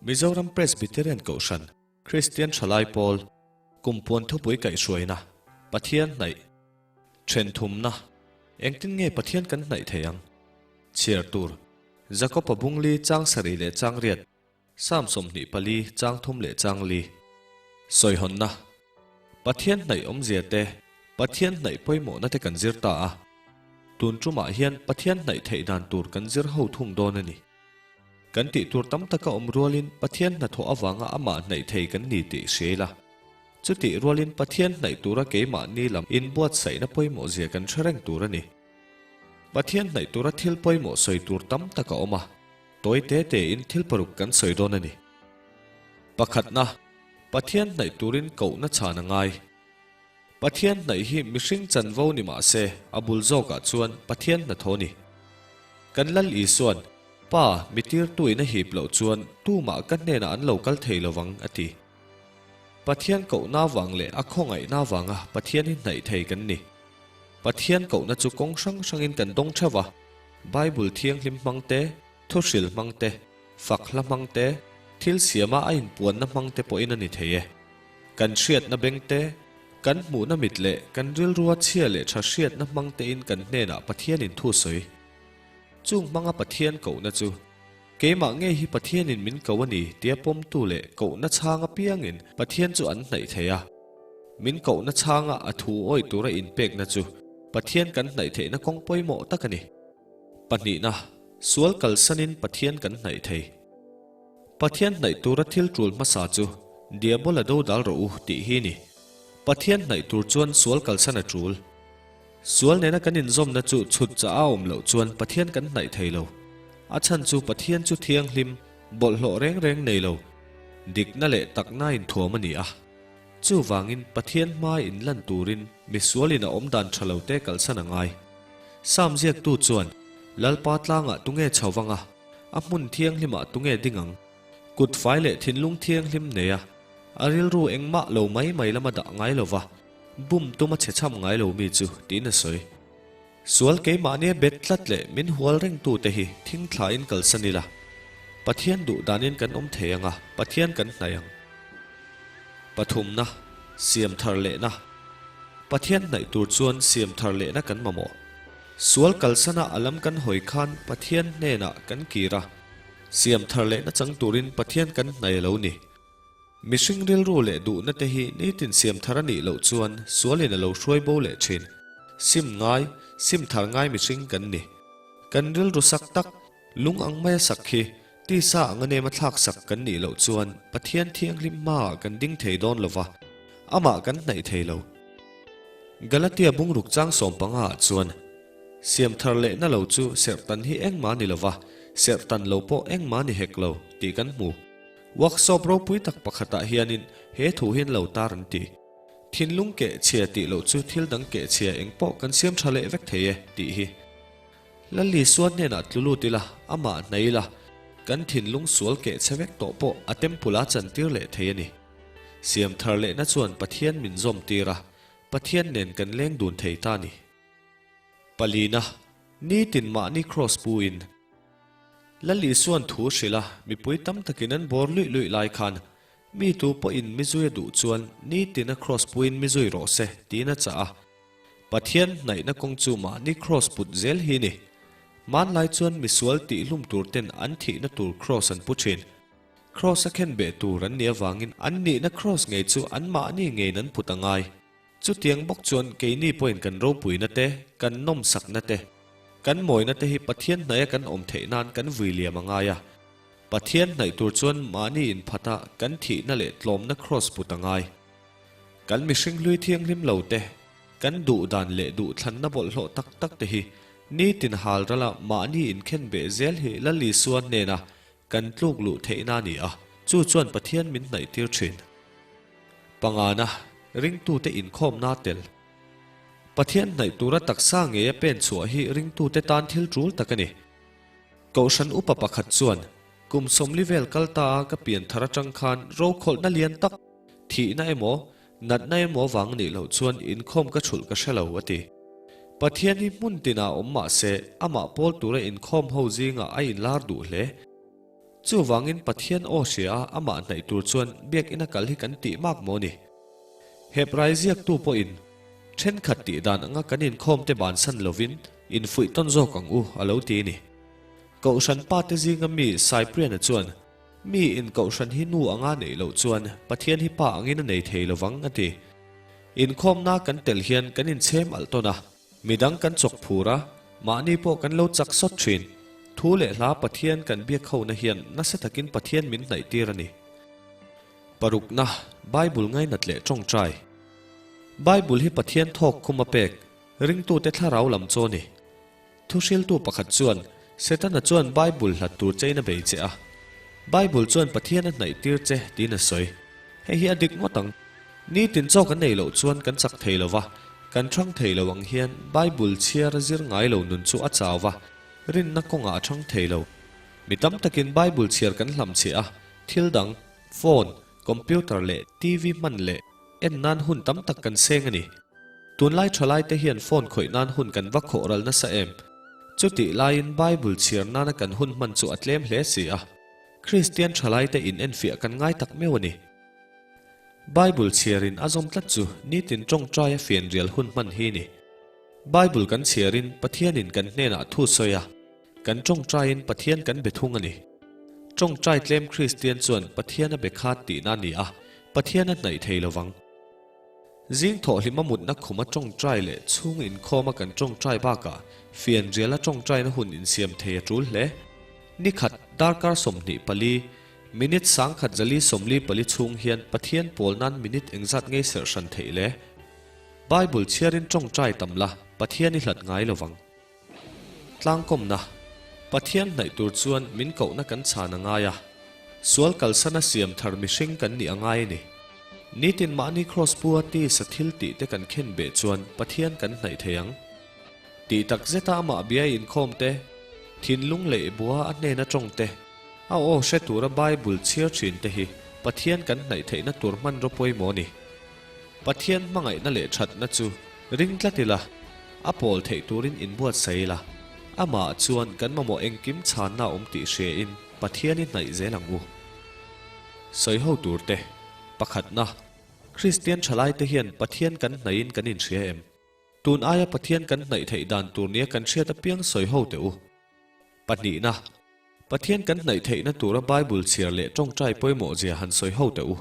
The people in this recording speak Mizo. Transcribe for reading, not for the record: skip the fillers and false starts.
Mizoram Presbyterian Kohhran, Kristian Thalai Pawl, Kumpuan Thupui Kaihhruaina, Pathian Hnaih, Thenthumna, Engtin nge Pathian kan hnaih thei ang? Chhiar tur, Jakob-a bungli chang sarih leh chang riat, Psalm 24 chang thum leh chang li. Sawihawnna, Pathian hnaih awmzia te, Pathian hnaih pawimawhna te kan zir ta a. Tun tumah hian Pathian hnaih theih dan tur kan zir ho thung dawn a ni. Kan tih tur tam taka awm rualin Pathian hnathawh avanga amah hnaih thei kan ni tih hria ila. Chutih rualin Pathian hnaih tura keimahni lam inbuatsaihna pawimawh zia kan hre reng tur a ni. Pathian hnaih tura thil pawimawh sawi tur tam tak a awm a, tawi te tein thil paruk kan sawi dawn a ni. Pakhatna, Pathian hnaih turin kohna chhan a ngai. Pathian hnaih hi mihring chanvo ni mah se, a bul zawkah chuan Pathian hnathawh ni. Kan Lal Isuan, Pa, mi tirtuin a hip loh chuan tumah ka hnenah an lo kal thei lovang, a ti. Pathian kohna vang leh a khawngaihna vanga Pathian hi hnaih thei kan ni. Pathian kohna chu kawng hrang hrangin kan dawng theuh va, Bible thianghlim hmang te, thuhril hmang te, fak hla hmang te, thil siama a inpuanna hmang te pawhin a ni thei e. Kan hriatna beng te, kan hmuhna mit leh kan rilrua chhia leh tha hriatna hmang tein kan hnenah Pathianin thu sawi. Chung hmanga Pathian kohna chu, Keimah ngei hi Pathianin min ko a ni tia pawmtu leh kohna chhang apiangin Pathian chu an hnaih thei a. Min kohna chhanga a thu awih tura inpekna chu Pathian kan hnaih theihna kawng pawimawh tak a ni. Pahnihna, sual kalsanin Pathian kan hnaih thei. Pathian hnaih tura thil tul hmasa chu Diabola do dal rawh u tih hi ni. Pathian hnaih tur chuan sual kalsan a tul. Sual nena kan inzawmna chu chhut chah a awm loh chuan Pathian kan hnaih thei lo. A chhan chu Pathian chu thianghlim, bawlhhlawh reng reng nei lo, dikna leh takna inthuam a ni a. Chuvangin Pathian hma inlan turin misualin a awm dan tha lo te kalsan a ngai. Sam ziaktu chuan, Lalpa tlangah tunge chho vang a, a hmun thianghlimah tunge ding ang? Kut fai leh thinlung thianghlim nei a, a rilru engmah lo mai mai lama dah ngai lo va, bum tuma chhe chham ngai lo mi chu, tiin a sawi. Sual keimahnia bet tlat leh min hual rengtute hi thing thlain kalsan ila, Pathian duh danin kan awm thei ang a, Pathian kan hnaih ang. Pathumna, siam thar lehna. Pathian hnaih tur chuan siam thar lehna kan mamawh. Sual kalsana a lam kan hawi khan Pathian hnenah kan kir a, siam thar lehna chang turin Pathian kan hnaih a lo ni. Mihring rilru leh duhna te hi nitin siam thar a nih loh chuan sualin a lo hruai bo leh thin. Sim ngai, sim thar ngai mihring kan ni. Kan rilru sak tak, lung ang maia sak hi tisa anga nema thlak sak kan nih loh chuan Pathian thianghlim hmaah kan ding thei dawn lo va, amah kan hnaih thei lo. Galatia bungruk chang 15 ah chuan, Siam thar lehna lo chu serhtan hi engmah ni lo va, serhtan lo pawh engmah ni hek lo, tih kan hmu. Workshop ropui tak pakhatah hianin he thu hi an lo tar an ti. Thinlung keh chhia tih loh chu thil dang keh chhia eng pawh kan siam tha leh vek thei e, tih hi. Lalli suan hnenah tlu lut ila, amah hnaih ila, kan thinlung sual keh chhe vek tawh pawh a temple a chantir leh thei a ni. Siam thar lehna chuan Pathian min zawm tir a, Pathian nen kan leng dun thei ta a ni. Palina, nitin mahni kraws pu in. Lal Isuan thu hrilh a, mipui tam takin an bawr luih luih lai khan, Mi tu pawhin mi zui a duh chuan nitin a kraws puin mi zui rawh se, tiin a chah a. Pathian hnaihna kawng chu mahni kraws put zel hi ni. Hmanlai chuan misual tihhlum tur ten an thihna tur kraws an pu thin. Kraws a khenbeh tur an nih avangin an nihna kraws ngei chu anmahni ngeiin an put a ngai. Chutiang bawk chuan keini pawhin kan ropuina te, kan nawmsakna te, kan mawina te hi Pathian hnaia kan awm theih nan kan vui liam a ngai a. Pathian hnaih tur chuan mahni inphata kan thihna leh tlawmna kraws put a ngai. Kan mihring hlui thianghlim lo te, kan duh dan leh duhthlanna bawlhhlawh tak tak te hi nitin hal rala mahni inkhen beh zel hi Lal Isua hnena kan tluk luh theihna a ni a, chu chuan Pathian min hnaih tir thin. Pangana, ringtute inkhawmna tel. Pathian hnaih tura taksa ngeia pen chhuah hi ringtute tan thil tul tak a ni. Kohhran upa pakhat chuan, Kum 40 vel kal ta a ka pian thar atang khan rokhawlhna lian tak, thihna emaw, natna emaw vang nih loh chuan inkhawm ka thulh ka hre lo, a ti. Pathian hi hmun tinah awm mah se, amah pawl tura inkhawm ho zingah a inlar duh hle. Chuvangin Pathian aw hria a amah hnaih tur chuan biakina kal hi kan tih mak maw ni? Hebrai ziaktu pawhin thenkhat tih dan anga kan inkhawmte bansan lovin infuih tawn zawk ang u a lo ti a ni. Kohhran pate zinga mi Cyprian-a chuan, Mi in kohhran hi nu anga neih loh chuan Pathian hi pa angin a nei thei lovang a ti. Inkhawmna kan tel hian kan inchhem alh tawn a. Midang kan chawk phur a, mahni pawh kan lo chak sawt thin. Thu leh hla Pathian kan biak hona hian nasa takin Pathian min hnaih tir a ni. Parukna, Bible ngainat leh tawngtai. Bible hi Pathian thawk khum a pek, ringtute thlarau lam chaw a ni. Thuhriltu pakhat chuan, Setana chuan Bible hlat tur chein a bei che a. Bible chuan Pathian a hnaih tir che tiin a sawi. Hei hi a dik ngawt ang. Nitin chaw kan nei loh chuan kan chak thei lo va, kan thang thei lo ang hian Bible chhiar a zir ngai lo nun chu a chau va, rinna kawngah a thang thei lo. Mi tam takin Bible chhiar kan hlamchhiah a, thil dang, phone, computer leh TV hman leh en nan hun tam tak kan seng a ni. Tunlai thalaite hian phone khawih nan hun kan va khawh ral nasa em? Chutih laiin Bible chhiar nana kan hun hman chu a tlem hle si a. Kristian thalaite in enfiah kan ngai tak meuh a ni. Bible chhiarin a zawm tlat chu nitin tawngtaia fianrial hun hman hi ni. Bible kan chhiarin Pathianin kan hnenah thu sawi a, kan tawngtaiin Pathian kan be thung a ni. Tawngtai tlem Kristian chuan Pathian a be khat tihna a ni a, Pathian a hnaih thei lo vang. Zing thawhhlima mutna khuma tawngtai leh chhung inkhawma kan tawngtai bakah fianriala tawngtaina hun insiam thei a tul hle. Nikhat darkar 24, Minute 1144 chhung hian Pathian pawl nan minute engzat ngei serh hran theih le? Bible chhiarin tawngtai tam la, Pathian i hlat ngai lovang. Tlangkawmna, Pathian hnaih tur chuan min kohna kan chhan a ngai a, sual kalsana siam thar mihring kan nih a ngai a ni. Nitin mahni Kraws pu a tisa thil tih te kan khen beh chuan Pathian kan hnaih thei ang. Tih tak zeta amah bia inkhawm te, thinlung leh bua a hnena tawng te, A aw hre tura Bible chhiar thin te hi Pathian kan hnaih theihna tur hmanraw pawimawh a ni. Pathian hmangaihna leh thatna chu ring tlat ila, a pawl theih turin inbuatsaih ila, amah chuan kan mamawh engkim chhanna a awm tih hriain Pathian i hnaih zel ang u. Sawi ho tur te, Pakhatna, Kristian thalaite hian Pathian kan hnaihin kan inhria em? Tun aia Pathian kan hnaih theih dan tur nia kan hriat apiang sawi ho teh u. Pahnihna, Pathian kan hnaih theihna tura Bible chhiar leh tawngtai pawimawh zia han sawi ho teh u.